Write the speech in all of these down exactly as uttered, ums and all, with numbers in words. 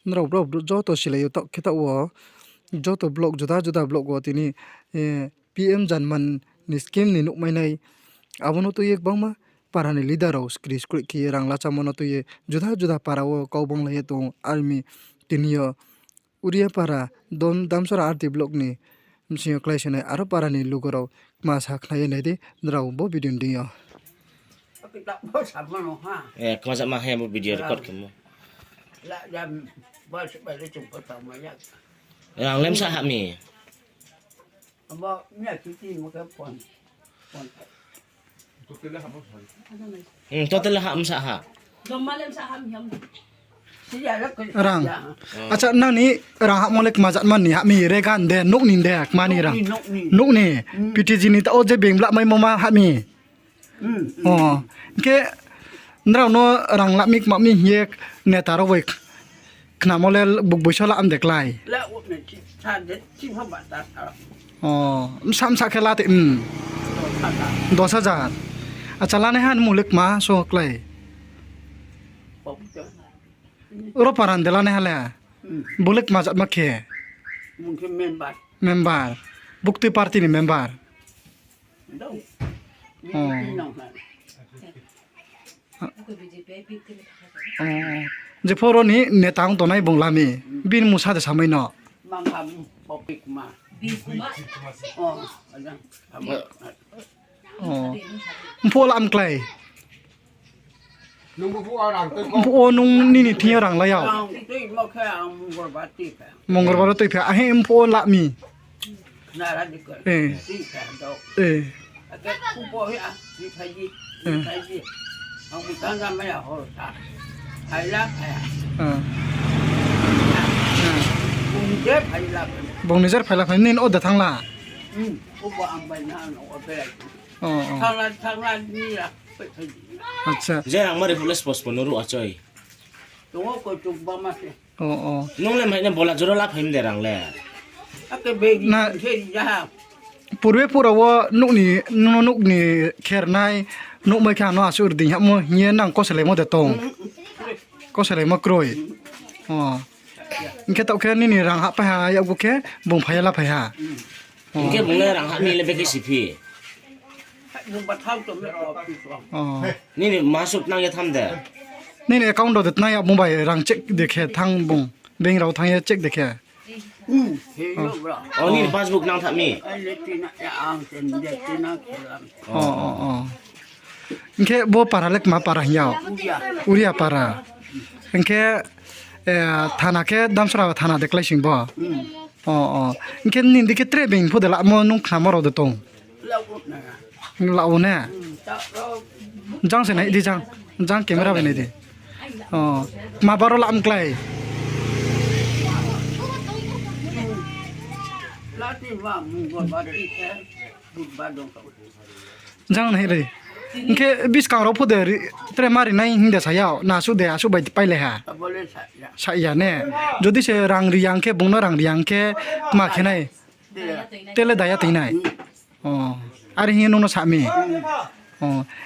nrao brao joto silai yo taoh khe taoh wo, joto block, juda juda block wo tini, eh, P M Jan Man ni scheme ni nuhmai nai. Abo no tui ye gbangma para ni leader rao skri skroih khe ye rang lachamo no tui ye juda juda para wo kau banglai ye tong ou. Army tini yo Uria para, Dam-, Damsora R D block ni bsing yo klái se nai aro para ni lugo rao kma sa khna ye nai di, nrao bo video ni deing yo. Eh, kma jama he bo video record khemo. Rang le bsa hah mi. Hmm, total ha bsa ha. Rang. Acha, nang ni rang hahmo le kma jat man ni hah mi, regan de, nouh ni de, kma ni rang. Nouh ni. P T G ni taoh wo je beng bla maimo ma hah mi. O, hing khe nrao no rang la mi kma mi hing ye neta rao bai khnamo le buk boiso la am de klái. O, bsa bsa khe la te, hmm. Dos hajar. Acha, lanaiha ni mung le kma so klái. Ro para ni de lanaiha le. Bung le kma jat ma khe. Member. Buktui party ni member. O. O. Jepho ro ni neta ong tongnai bung la mi. Bini mung sa de samai no. O. Mphuh wo la mklái. Mphuh wo nung nini thing yo rang la yag. Mongolbar wo tuiphi. Ahe mphuh wo la mi. Bung nijer phai la phai, nini o de thanng la. Acha. Je rang mari phuh le spo spo no ruh achoi. Nung le mai na bola jora la phai mi de rang le. Purbe pura wo nouh ni, nouh ni kher nai, nouh mai khe ano asuh ri dei hamo hing ye nang koselaimo de tong. Koselaimo kroi. Hing khe taoh khe nini rang hahpai ha yakgu khe bung phai ye la phai ha. Hing khe bung le rang hah mi le bekhe si phi. Nini masuh tnang ye tham de. Nini account rao de tnang ya bung bai rang check de khe thanng bung. Bank rao thanng ye check de khe. O, nini passbook nang tha mi. Hing khe bo para le kma para hing ya? Uria para. Hing khe, thana khe Damsora thana de klái sing bo. Hing khe nini di khe tre being pho de lamo nung khnamo rao de tong. La o ne. Jang se nai di jang. Jang camera bai nai di. Kma bar wo la mklái. Jang nai ri. Hing khe buskang rao pho de tre mari nai hing de sa ya, na asuh de asuh bai pailai ha. Sa ya ne. Jodi se rang ri ya hing khe, bung no rang ri ya hing khe, kma khe nai. Tele daya tui nai. Are hing ye nung no sa mi.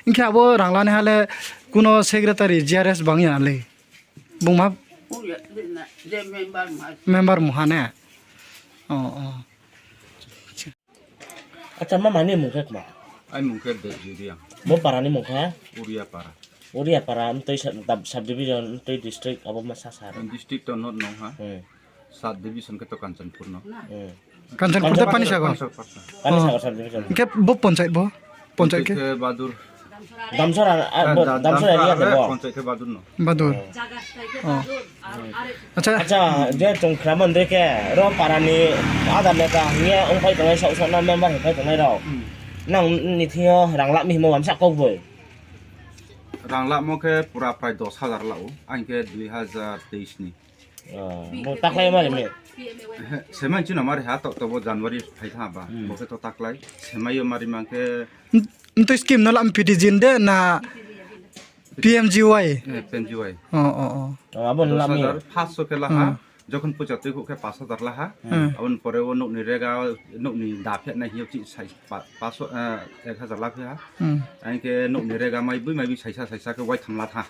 Hing khe abo rang lanaiha le kuno secretary G R S bang ya le. Bung ma member mungha ne. Acha, mama ni mung khe kma? Ai mung khe Dejuriang. Bo para ni mung khe? Uria para. Uria para, mtui sub-, subdivision, mtui district, abo ma sa sa. District to not nong ha. Sub division khe to Kanchanpur no. Kanchanpur de Panisagar. Panisagar sub division. Hing khe bo panchayat bo? Panchayat khe? Badur. Damsora, Damsora area de bo. Panchayat khe Badur no. Badur. Acha, je chung khna mon de khe, ro para ni ada neta hing ye ongpai tongnai saoh saoh no member hingpai tongnai rao. Nang ni thing yo rang la mi hingmo bamsa kau boi. Rang lamo khe pura prai dos hajar la ou, ang khe dui hajar teis ni. Bo taklai mari mi? Semai chino mari ha, to, to bo January phai tha ba. Bo khe to taklai. Semai yo mari mang khe. Mtui scheme no lam P T G de na P M G Y? P M G Y. Abo ni lam mi? Dos hajar paanch so khe la ha. Jokhon puja tui khe paanch hajar la ha. Abo ni pore o nouh ni rega, nouh ni da phe nai hing yo chi sai pa-, paanch so, ek hajar la phi ha. Ang khe nouh ni rega mai bui mai bui saisa saisa khe wai tham la tha.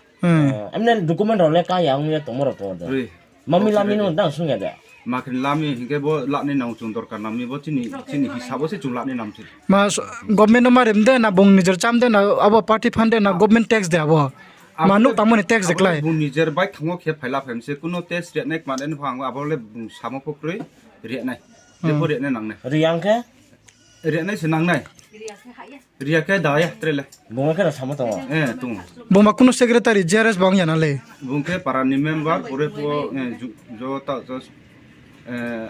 Emne document rao le ka ya ong ye tongmo rao to de. Mami lami no dang sung ya de. Ma khe lami hing khe bo lanai nang chung dorkar nang mi bo chini, chini hisab wo se chung lanai nang se. Ma s-, government no ma rim de na bung nijer cham de na abo party fund de na government tax de abo. Ma nuh tangmo ni tax de klái. Bung nijer bai thangmo khe phaila phaim se kuno tax rinai kma de phang abo le bung samo pho kroi rinai. Jepho rinai nangnai. Riya khe? Rinai se nangnai. Riya khe da ya, tre le. Bung khe rao samo tong. Eh, tong. Bung ba kuno secretary, G R S bang ya na le. Bung khe para ni member, pore pho, eh, ju-, jo ta, jo, eh,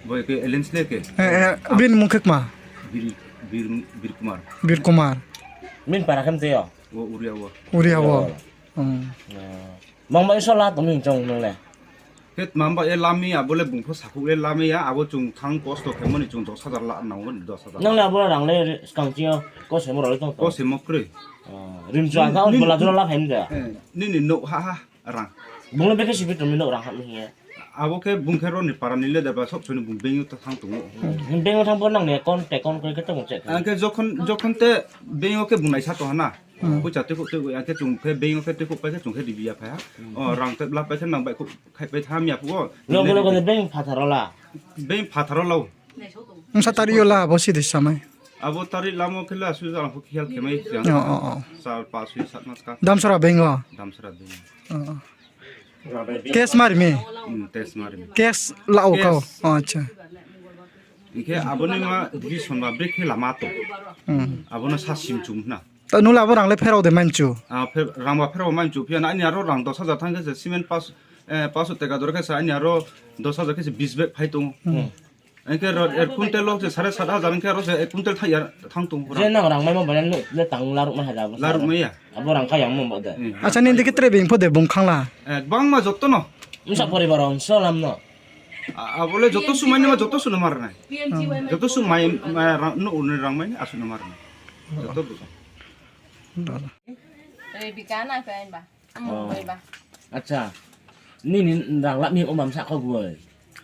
boi khe alliance le khe. Eh, eh, bini mung khe kma? Bir, Bir, Bir Kumar. Bir Kumar. Bini para khe mte yo? O, Uria wo. Uria wo. Hmm. Mang bai so la tong mi chong nung le. Khe tma ba ye lami abo le bung pho sakhouh le lami ya, abo chung thang kosto khe mani chung dos hajar la nang ou, dos hajar. Nang le abo rang le skang ching yo kosemo rao le tong tong. Kosemo kroi. Rimchu ang kha, bola jora la phaim de. Eh, nini nouh ha ha rang. Bung le bekhe sibi tong mi nouh rang ha mi hing ye. Abo khe bung khe ro ni para ni le de ba sob soni bung bank yo ta thang tong ou. Bank yo thang pho nang ni account, account khe tong ou check. Ang khe jokhon, jokhon te bank yo khe bung naisa tong ha na. Poicha tuikhouh tuikhouh ya khe chung khe bank yo khe tuikhouh pai khe chung khe ribi ya phai ha. O rang te la pai khe nang baihkhouh khai pai tha mi ya phuh wo. Logo logo de bank phathar wo la. Bank phathar wo la ou. Bsa tarik yo la abo si de samai. Abo tarik lamo khe la su jang pho khel khe mai jang. O, o, o. Char, pas, soi, sat mas ka. Damsara bank wo? Damsara bank. O, o. Cash ma ri mi? Hmm, cash ma ri mi. Cash la ou kau? Cash. O, acha. Hing khe abo ni ma decision ba brekhe lama tong. Hmm. Abo no sa sim chung na. Ta nung le abo rang le pherao de mai mchu? Ah, phe-, rang ba pherao mai mchu. Phiya na aini aro rang dos hajar thang khe se cement pas, eh, pas so teka dor khe se aini aro dos hajar khe se bis bag phai tong. Hmm. Ang khe ro, ek kuntel lo se sare sat hajar ang khe aro se ek kuntel thai ya thang tong. Je nang rang maimo ba le tang laruh mai ha da abo. Laruh mai ya. Abo rang kha yang mo ba de. Hmm. Acha, nini dikhe tre beng pho de bung khang la? Eh, bangma joto no. Bsa poribar rao so lam no. A, abo le joto su mai ni ma joto su no mar nai. Joto su mai, ma, rang, no, rang mai ni asu no mar nai. Joto bu. Rebika na khe ba. Amo bai ba. Acha. Nini rang lap mi o mam sa kho boi.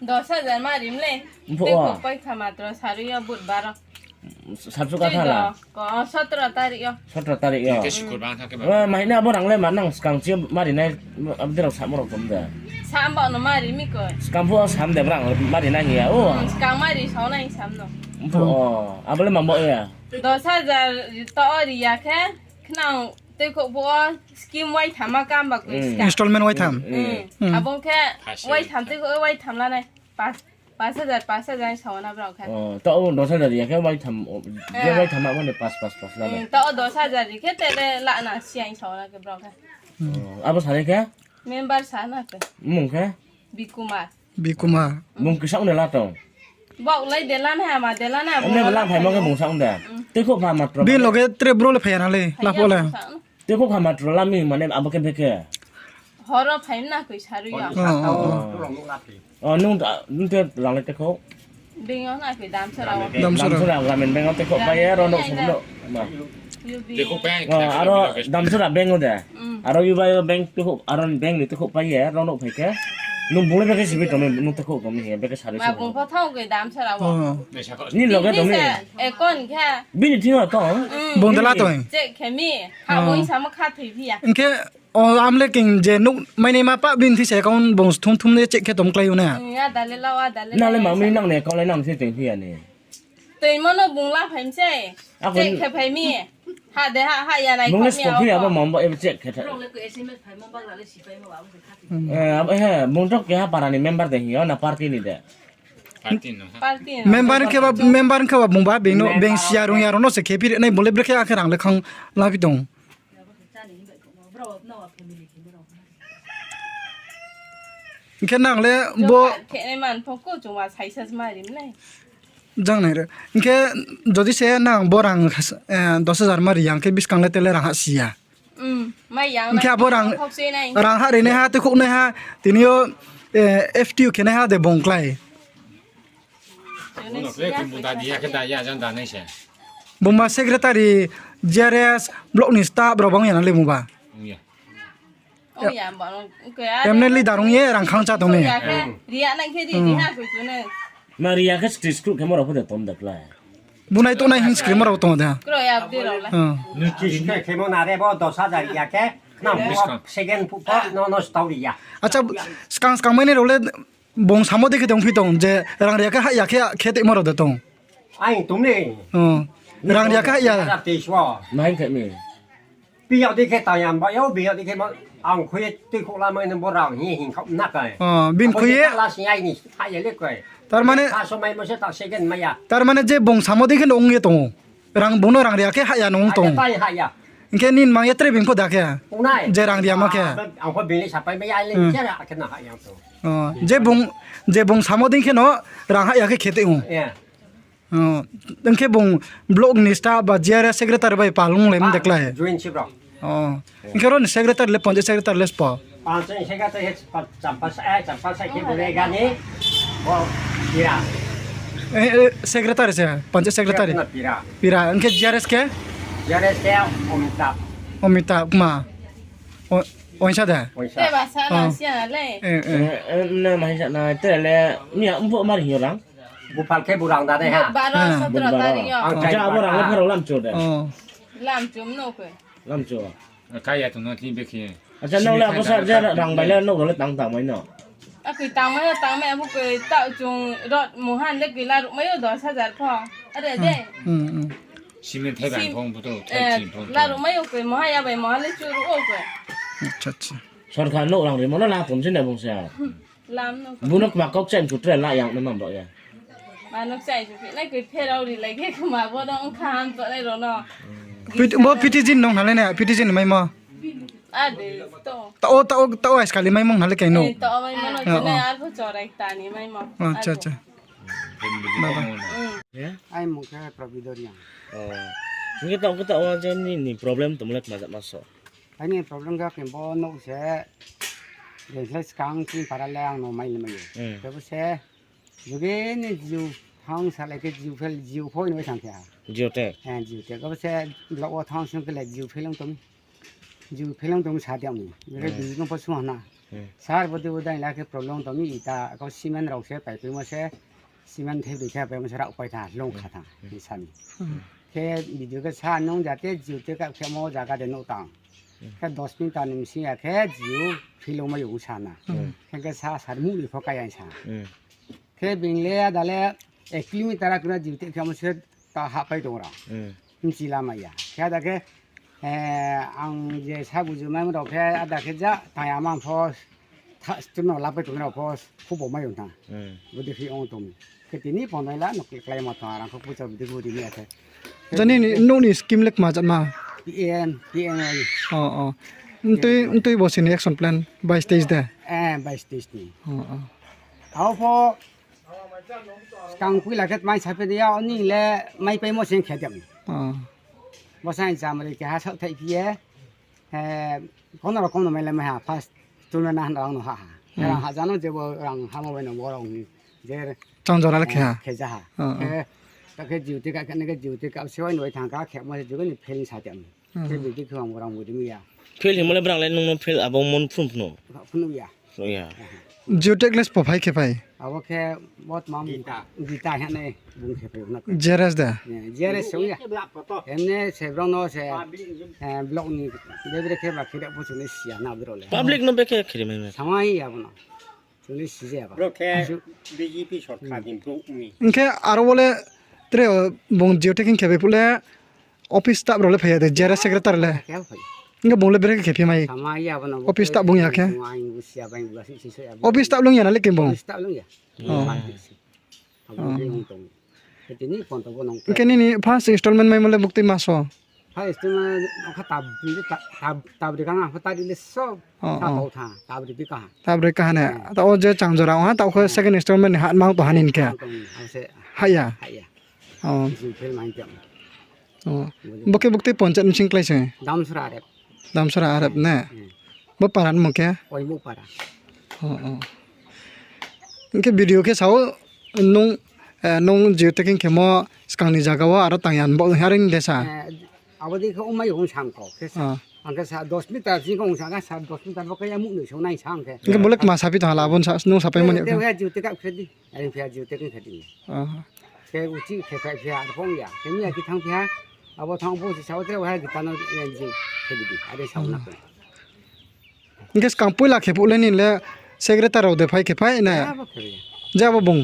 Dos hajar ma rim le. Mpho o. Tei kho pai kha matro sari yo budbar o. Sabsu ka tha la. Ko, sotro tarik yo. Sotro tarik yo. Khe sukur bang tha khe ba. Wah, mai na abo rang le ma nang skang chi ma ri nai, abdi rao samo rao kom da. Sam ba no ma ri mi ko. Skang pho sam de brang ma ri nai ya o. Hmm, skang ma ri sao nai sam no. Mpho o. Abo le mam bo ya. Dos hajar to o ri ya khe. Khnang tei kho bo scheme wai tham ma kam ba koi ska. Installment wai tham. Hmm. Abo khe wai tham tei kho wai tham la nai. Pas, pas hajar, pas hajar sao na brao khe. O, to o dos hajar ya khe wai tham, o, je wai tham ma mane pas, pas, pas la nai. Hmm, to o dos hajar ri khe te le la na siang sao na khe brao khe. O, abo sa nai khe? Member sa na khe. Mung khe? Bikumar. Bikumar. Bung kisa ong de la tong. Bok lai de la na, ma de la na. Ane bung la phaimo khe bung sa ong de. Tei kho pha matro. Bini loge tre bro le phai ya na le, la pho le. Tei kho pha matro la mi mane abo khe bekhe. Horo phai na koi saru ya. O, o, o. O, nung ta, nung te rang le tei kho. Beng yo na koi Damsara. Damsara. Damsara Gramin Bank o tei kho pai ye, ro no sum no. Ma. U B. Tei kho pai. O, aro Damsara bank o de. Hmm. Aro U B I o bank tei kho, aro bank ni tei kho pai ye, ro no phai khe. Nung bung le bekhe sibi tong mi, nung tei kho tong mi he, bekhe sari. Ma bung pho thang koi Damsara o. O. Ni loge tong mi. Account khe. Bini thing o tong. Hmm. Bung de la tong. Check khe mi. Ha bung samo kha thoi phi ya. Hing khe O, am le king je nuk mai nai ma pa bini thing se account bung thum thum de check khe tom klái o na. Hmm, ya da le la, wa da le. Na le ma mi nang ni account le nang se tong phi ya ni. Toi mo no bung la phai mi se. Check khe phai mi. Ha de ha, ha ya nai. Bung le ko mi spo phi ya ba mo ba e check khe tha. Rong le ko S M S phai mo ba la le si phai mo ba bung kha thoi. Hmm. Eh, ab, he, bung tok ke ha para ni member de hi yo na party ni de. Party no. Party no. Member khe ba, member khe ba bung ba beng no, beng sia rung ya rung no se khe phi nai bung le brekhe akhe rang le khang la phi tong. Hing khe nang le bo khe nai man pho ko chung wa saisa ma rim le. Jang nai re. Hing khe jodi se nang bo rang, eh, dos hajar ma ri ya, hing khe buskang le tele rang ha si ya. Hmm, mai yang. Hing khe abo rang, rang ha ri nai ha, tei khouh nai ha, tini yo, eh, F T U khe nai ha de bung klái. Bung ba secretary, G R S, block ni staff rao bang ya na le bung ba. Emne leader ong ye rang khang cha tong mi. Ma ri ya khe script script khe mo rao pho de tom de klái. Bunai tongnai hing script mo rao tong de. Khe mo na re bo dos hajar ya khe. Nang bo second phuh pho no, no story ya. Acha, skang skang mai ni rao le bung samo dei khe tong phi tong, je rang ri ya khe hah ya khe khe tongmo rao de tong. Ai tong ni. Oh. Rang ri ya khe hah ya. Teis wo. Nai khe mi. Biyag di khe tayam ba yao, biyag di khe ma, ang khui ye tui khouh lamai no bo rang hi hing khouh na kai. Oh, bini khui ye. Abo la sing ai ni, hah ya le kai. Tar mane, kha somai mo se ta second mai ya. Tar mane je bung samo dei khe no ong ye tong ou. Rang bung no rang ri ya khe hah ya no ong tong ou. Hah ya, hah ya. Hing khe nini mang ye tre bini pho da khe. Ong nai. Je rang ri ya ma khe. Ang pho bini sapai mai ya, ai le je ra khe na hah ya tong. Oh, je bung, je bung samo dei khe no rang hah ya khe khe tong ou. Yeah. Oh, hing khe bung block ni staff ba G R S secretary bai pal ong lai mi de klái. Join si bro. Oh. Hing khe ro ni secretary le, panchayat secretary le spo. Panchayat secretary he pa-, champa sa, eh, champa sa khe bole gani. Bo pira. Eh, eh, secretary se, panchayat secretary. Pira. Pira. Hing khe G R S khe? G R S khe Amitabh. Amitabh Kumar. O, oisa de? Oisa. Te ba sa na sia na le. Eh, eh. Eh, eh, na mai sa na, te le, ni a, mbo mari nyo lang. Bupal khe burang da dei ha. Baro, sotro tarik yo. Ang chai abo rang le pharao lamchu de. Oh. Lamchu mno khe. Lamchu. Kaya tong no tini bekhe. Acha, nang le abo sa je rang bai le nok rao le tang tang mai no. Akoi tang mai no, tang mai abo koi ta chung rot muhan le koi laruh mai o dos hajar pho. Are de. Hmm, hmm. Cement thai bai phung buto, thai chin phung. Laruh mai o koi moha ya bai moha le chu ruh o koi. Acha, acha. Sorkar nok rang rimo no la thum sin de bung sa. Lam no. Bung no kma kok chaim chu tre la yang no mam rao ya. Ma nok chai chu phi nai koi pherao ri lai khe kma bo no ong kha ham to nai rao no. Pit-, bo P T G nong na le ne, P T G ni maimo. A de, to. Tao, tao, tao ais kali maimo na le kai no. Eh, tao maimo no, ah, chunai ah. Arpho chorai ta ni maimo. Acha, acha. Baba. Hmm. Ya? Ai mung khe Probidor yang. Oh. Nge tao, khe tao je ni, ni problem tong le kma jat ma so. Aini problem khe bo nouh se, je se skang chini para le ang no mai le mai. Hmm. Tebo se, juge ni jiu thang salai khe jiu phel jiu phoi no thang khe ha. Jiu te? Eh, jiu te. Kabo se block wo thang sung khe le jiu phel ong tong. Jiu phel ong tong sa tiang mi. Bere Hmm. Bini no pho sung hana. Hmm. Sir, bodi bodai la khe problem tong mi, ita kau cement rao se, pai pimo se, cement thei bri khe pai mo se rao pai tha, long kha tha, Hmm. ni sa ni. Hmm. Khe video khe sa nung jate jiu te kap khe mo jaga de nouh tang. Hmm. Khe dos minute ni bsing ya khe jiu phil ong mai ong sa na. Hmm. Khe khe sa sar muh ni pho kai ang sa. Hmm. Khe bini le ada le ek kilometer a kna jiu te khe mo se ta hahpai tong rao. Hmm. Bchi lamai ya. Khe ada khe, eh, ang je sa buju mai rao khe ada khe ja tang ya mang pho tha, student no lapai tong rao pho khubo mai ong tha. Hmm. Bodi phi ong tong. Khe tini pondai la no kláima tong, arang kho pucha bodi bodi ni ya khe. Jani ni, nouh ni scheme le kma jat ma? P M, P M. Oh, oh. Ntui, ntui bo sini action plan, bais teis de? Eh, bais teis ni. Oh, oh. Tao pho, skang puila khe mai saphi de ya, oni le mai paimo sing khe jam. Oh. Bo sai chamri keha saoh thai phi ye. Eh, kono rokom no mai le mai ha, first tournament na rang no ha ha. Hmm. Rang ha jano je bo rang ha mo bai no bo rang ni. Je chang jora le khe ha. Khe ja ha. Oh, oh. Khe, ta khe duty ka, khe ne khe duty ka, se wai no thang ka, khe mo se jugo ni feeling sa jam. Hmm. Khe bidi khe ang bo rang bo di mi ya. Fail himo le brang le nung no fail abo mon phun phun no. Phun ya. So, ya. Geotech le spo phai khe phai? Abo khe botmam Gita. Gita hing nai bung khe phai na. G R S da? Eh, G R S song ya. Emne se brong no se, eh, block ni bebre khe ba khe da bo chuni siya na bro le. Public no bekhe khiri mai mai. Samai ya bo no. Chuni sija ba. Bro khe B J P sorkar ni bro ni. Hing khe aro bo le tre bung geotech hing khe bai phuh le Office staff rao le phai ya de, G R S secretary le. Khe phai. Hing khe bung le bere khe khe phi mai. Sama ya bo no. Office staff bung ya khe. Bung aing bung sia bai bung si si so ya. Office staff lung ya na le khe bung. Office staff lung ya. Oh. Abo khe ong tong. Khe tini phone to bo nong. Hing khe nini first installment maimo le buktui maso? First installment kha tabri, tab-, tab-, tabri kha na, kha tabri le so. Oh, kha oh. Kau tha, tabri bi kha. Tabri kha ne. Hmm. Ta o je chang jora ha, ta o khe hmm. Second installment ni ha mang to hanin khe. Ang tong, ang se. Ha ya. Ha ya. Oh. Jing phel main tiang. Oh. Bo khe buktui panchayat ni sing klái se? Damsara Arep. Damsara Arep ne? Hmm. Bo para ni mung khe? Oimu para. Oh, oh. Hing khe video khe sao nung, eh, nung geoteching khemo skang ni jaga wo aro tang ya bo haring de sa? Eh, abo di khe ong mai ong sang kau khe sa. Ah. Ang khe sa dos meter sing khe ong sang khe sa dos meter bo khe ya muh noi song nai sang khe. Hing khe bo le kma saphi tong hala abo sa, nung sapai mani. Te, te, ya geotech khe di. Are phi ya geotech khe di. Aha. Khe uchi khe phai phi ya, arphuh ya. Khe mi ya khe thang phi ya. Abo thang bo se sao tre, waha khe tano ya geotech khe di. Are sao na khe. Hing khe skang poila khe phuh le nini le secretary rao de phai khe phai na? Jabo bung.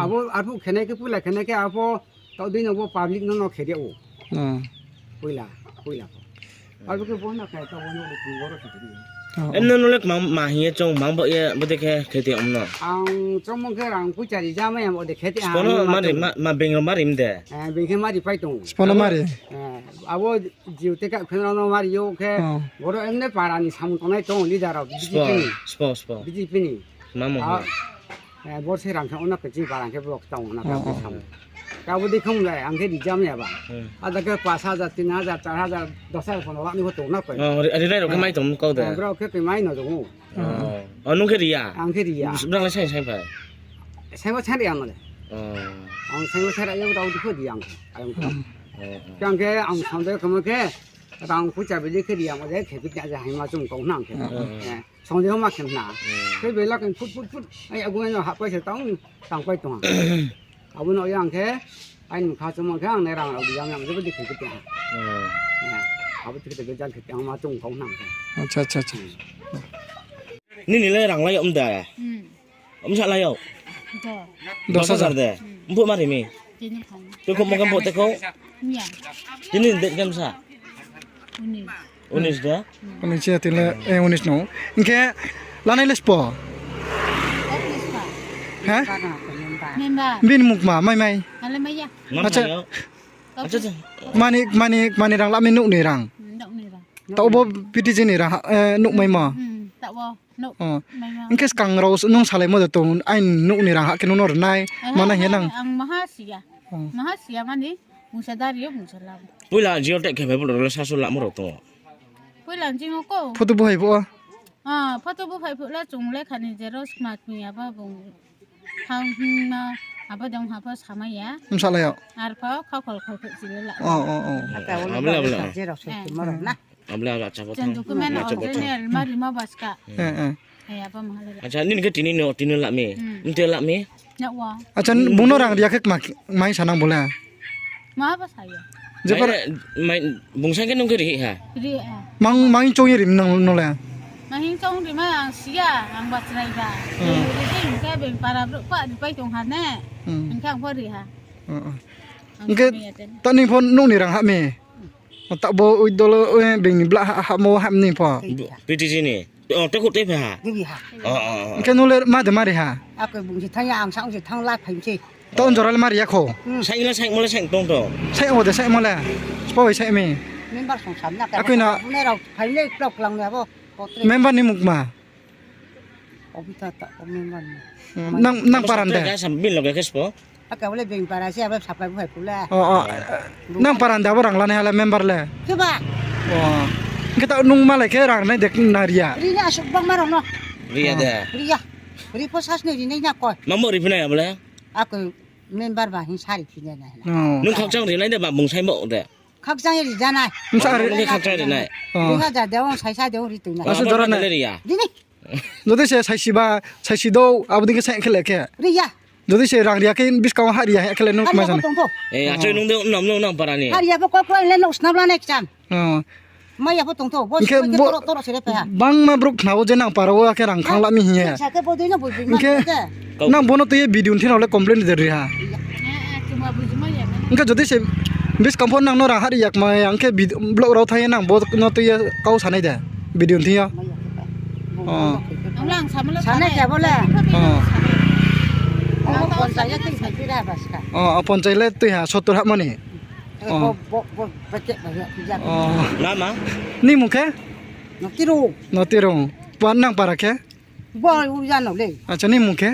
Abo arphuh khenai khe, poila khenai khe abo taoh dei no bo public no no khe ri ou. Poila, poila pho. Abo khe bo na khe taoh bo no ri thung bo ro khe ri. Em no no le kma ma hing ye choung mang bo ye bo de khe khe te om no. Ang choungmo khe rang poicha ri ja mai ya mo de khe te ha. Spo no mari, ma, ma beng rao mari mde. Beng khe mari pai tong. Spo no mari. Abo jiu te ka kheno no mari yo khe. Boro emne para ni samung tongnai tong leader rao B J P ni. Spo, spo. B J P ni. Bor se rang khe ona khe chini para khe block tong na ka samung. Ka bo dei khong le ang khe rijam ya ba. Ada khe পাঁচ হাজার, তিন হাজার, চার হাজার, দশ হাজার, পনেরো হাজার ni bo tong na koi. Ri nai rao khe mai tong kau de. Brao khe khe mai no tong ou. O, nung khe ri ya? Ang khe ri ya. Brao le saing saing phai. Saing bo saing ri ang le. Ang saing bo saing ri ya, brao di kho ri ang. Ang khe ang sande khe mo khe rang poicha bili khe ri ya mo de khe bi ya hai ma chung kau nang khe. Songde ho ma khe na. Khe bela khe phut phut phut. Ai agung no hahpai se tang, tangpai tong. Abo no yang khe, ai nung kha chungmo khe ang ne rang rao di yang yang jebo di khe khe ha. Abo di khe khe jang khe ang ma chung kau nang khe. Acha, acha, acha. Nini le rang lai om da? Om sa lai ou? দশ হাজার de? Mphuh mari mi? Tei kho mo khe mphuh tei kho? Tini date khe msa? Unis de? Unis ya tini le, unis no. Hing khe lanai le spo? He? Bini mukma, mai mai. Acha, mani, mani, mani rang la mi nouh ni rang. Taoh bo P T G ni rang, nouh maimo. Hing khe skang rao nung salaimo de tong, aini nouh ni rang ha khe nung no rinai, mana hing ye nang. Poila jio tag khe phai bo rao le sasu lamo rao tong ou. Photo bo hai bo. Photo bo phai phuh le chung lekha ni xerox kma kmi abo bung thang hingma abo dong ha pho samai ya. Msalai ou. Arpho khakhol khakhol chile la. Abo le abo le. Document original ma rimo baska. Acha, nini khe tini no, tini la mi. Mte la mi. Acha, bung no rang ri ya khe kma, mai sa nang bo le. Bung saing khe nung khe ri ha? Mang, mang choung ye ri nang no le. Hing khe ta ni pho nouh ni rang ha mi. Taoh bo oi dolo, beng ni bla ha, hamo ham ni pho. P T G ni. Tei kho tei phai ha. Hing khe nung le ma de mari ha? Taoh jora le mari ya kho. Saing le saingmo le saing tong tong. Saing o de saingmo le. Spo bai saing mi. Akoi no. Member ni mukma. Nang, nang paran de? Bini loge khe spo. Nang paran de abo rang lanai ha le member le? Hing khe taoh nung malai khe rang nai de na ri ya? Ri ya de. Mamo ri phi nai abo le? Nung khakchang ri nai de ba bung saimo de? Khakchang ri ja nai. Khakchang ri nai. Asuh jora nai. Jodi se saisi ba, saisi dou, abo dei khe saing khe le khe. Jodi se rang ri ya khe buskang wo hah ri ya khe le nung kma sa nai. Achoi nung de, nang, nung nang para ni. Hing khe bangma brouh khna wo je nang para wo khe rang khang la mi hing ye. Hing khe nang bo no tui ye video ni thing rao le complain de ri ha. Hing khe jodi se buskang pho nang no rang hah ri ya kma ya, hing khe block rao thanng ye nang bo no tui ye kau sa nai de video ni thing yo. Ponchai le tui ha sottor hahmo ni. Nini mung khe? Notirung. Nang para khe? Acha, nini mung khe?